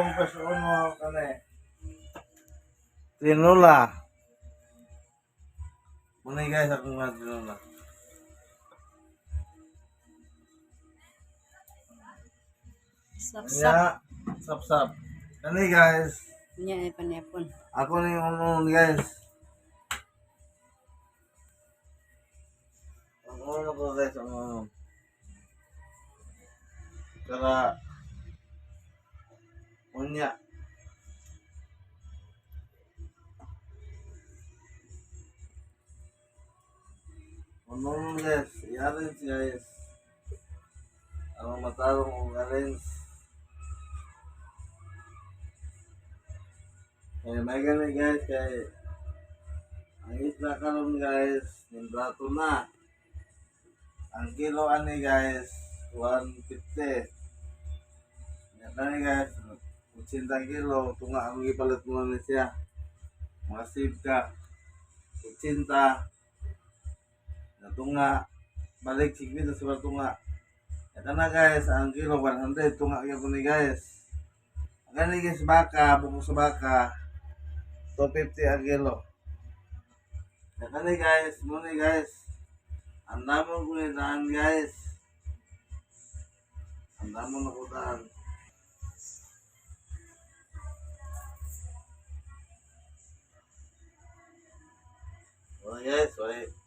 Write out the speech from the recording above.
Akong pasuono kani. Tinola. Muna guys, akong nga tinola. Sap-sap. Nya, sap-sap. Kani guys, Nya ay panepon. Ako na yung unon guys. Ang uno ko guys, ang unon. Kara, unya. Unon guys, i-arrange guys. Ang matarong kong arrange. Eh, may gani guys, kay ang isda karon guys, nimbrato na. Ang kilo ani guys, 150. Yan kani guys, 80 kilo, tunga ang gipalit mo ni siya. Mga save ka. 80. Natunga. Balik 50 sa tunga. Yan na guys, ang kilo 100, tunga gyud ni guys. Ang gani guys baka, buko sa baka, 250 ang kilo. Yan kani guys, muna guys. Ang damo ko ni daan guys. Ang damo na ko daan. Okay guys, okay.